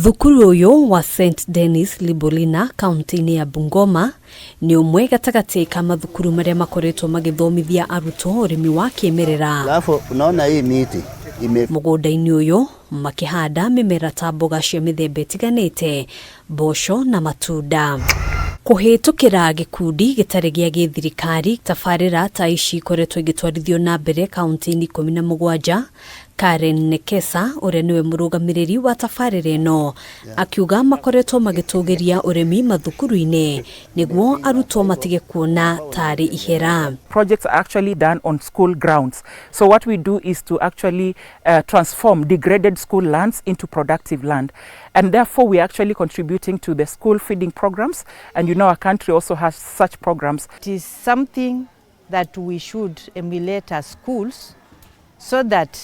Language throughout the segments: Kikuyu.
Thukuru ũyũ wa St Denis Libolina kaunti-inĩ ya Bungoma nĩ ũmwe gatagatĩ ka mathukuru marĩa makoretwo magĩthomithia arutwo ũrĩmi wa kĩmerera. Alafu unaona hii miti ime Mũgũnda-inĩ ũyũ makĩhanda mĩmera ta mboga cia mĩthemba ĩtiganĩte, mboco na matunda. Kũhĩtũkĩra gĩkundi gĩtarĩ gĩa gĩthirikari, tabarĩra ta ici ikoretwo igĩtwarithio na mbere kaunti-inĩ 17. Karen Nekesa ũrĩa nĩwe mũrũgamĩrĩri wa tabarĩra ĩno akiuga makoretwo magĩtũgĩria ũrĩmi mathukuru-inĩ nĩguo arutwo matige kuona tarĩ ihera. Projects are actually done on school grounds. So what we do is to actually transform degraded school lands into productive land. And therefore we are actually contributing to the school feeding programs. And our country also has such programs. It is something that we should emulate as schools so that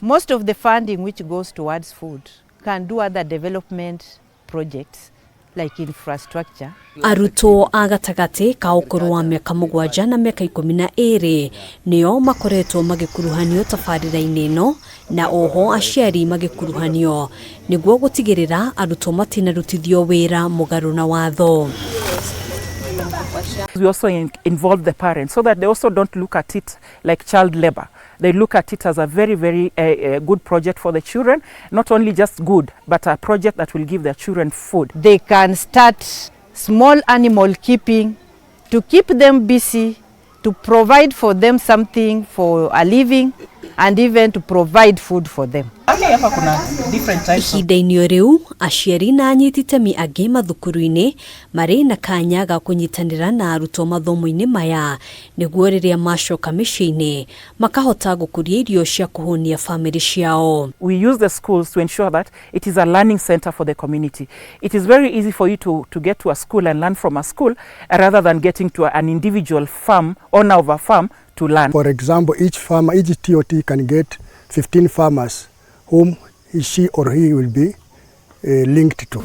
most of the funding which goes towards food can do other development projects like infrastructure. Arutwo a gatagatĩ ka ũkũrũ wa mĩaka 7 na mĩaka 12 nĩo makoretwo magĩkuruhanio tabarĩra-inĩ ĩno, na oho aciari magĩkuruhanio nĩguo gũtigĩrĩra arutwo matinarutithio wĩra mũgarũ na watho. We also involve the parents so that they also don't look at it like child labor. They look at it as a very, very good project for the children. Not only just good, but a project that will give their children food. They can start small animal keeping to keep them busy, to provide for them something for a living, and even to provide food for them. Ihinda-inĩ o rĩu, aciari na anyiti itemi angĩ mathukuru-inĩ marĩ na kanya ga kũnyitanĩra na arutwo mathomo-inĩ maya nĩguo rĩrĩa macoka mĩciĩ-inĩ makahota gũkũria irio cia kũhũnia bamĩrĩ ciao. We use the schools to ensure that it is a learning center for the community. It is very easy for you to get to a school and learn from a school rather than getting to an individual farm, owner of a farm, to learn. For example, each farmer, each TOT can get 15 farmers whom she or he will be linked to.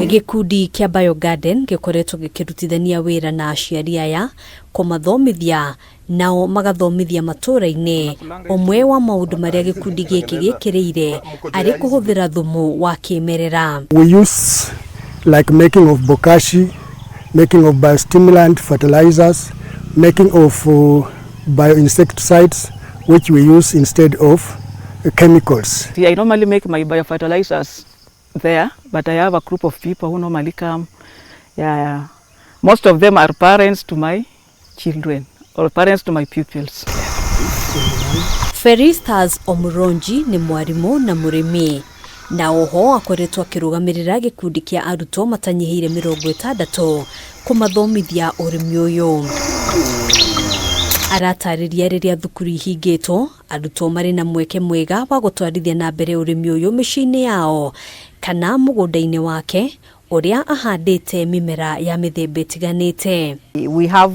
Gĩkundi kĩa Biogarden gĩkoretwo gĩkĩrutithania wĩra na aciari aya kũmathomithia nao magathomithia matũũra-inĩ. Ũmwe wa maũndũ marĩa gĩkundi gĩkĩ gĩkĩrĩire arĩ kũhũthĩra thumu wa kĩmerera. We use like making of bokashi, making of biostimulant fertilizers, making of bioinsecticides, which we use instead of chemicals. I normally make my biofertilizers there, but I have a group of people who normally come. Yeah, most of them are parents to my children or parents to my pupils. Feristas Omuronji nĩ mwarimũ na mũrĩmi na oho akoretwo akĩrũgamĩrĩra gĩkundi kĩa arutwo matanyihĩire 60 kũmathomithia ũrĩmi ũyũ. Aratarĩria rĩrĩa thukuru ihingĩtwo arutwo marĩ na mweke mwega wa gũtwarithia na mbere ũrĩmi ũyũ mĩciĩ-inĩ yao kana mũgũnda-inĩ wake ũrĩa ahandĩte mĩmera ya mĩthemba ĩtiganĩte. We have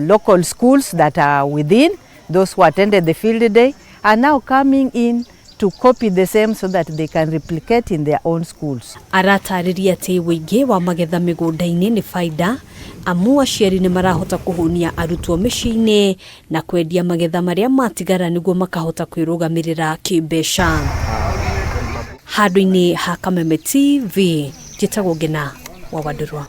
local schools that are within, those who attended the field day are now coming in to copy the same so that they can replicate in their own schools. Aratarĩria atĩ ũingĩ wa magetha mĩgũnda-inĩ nĩ baida amu aciari nĩ marahota kũhũnia arutwo mĩciĩ-inĩ na kwendia magetha marĩa matigara nĩguo makahota kwĩrũgamĩrĩra kĩmbeca. Handũ-inĩ ha Kameme TV, njĩtagwo Ngina wa Wandũrwa.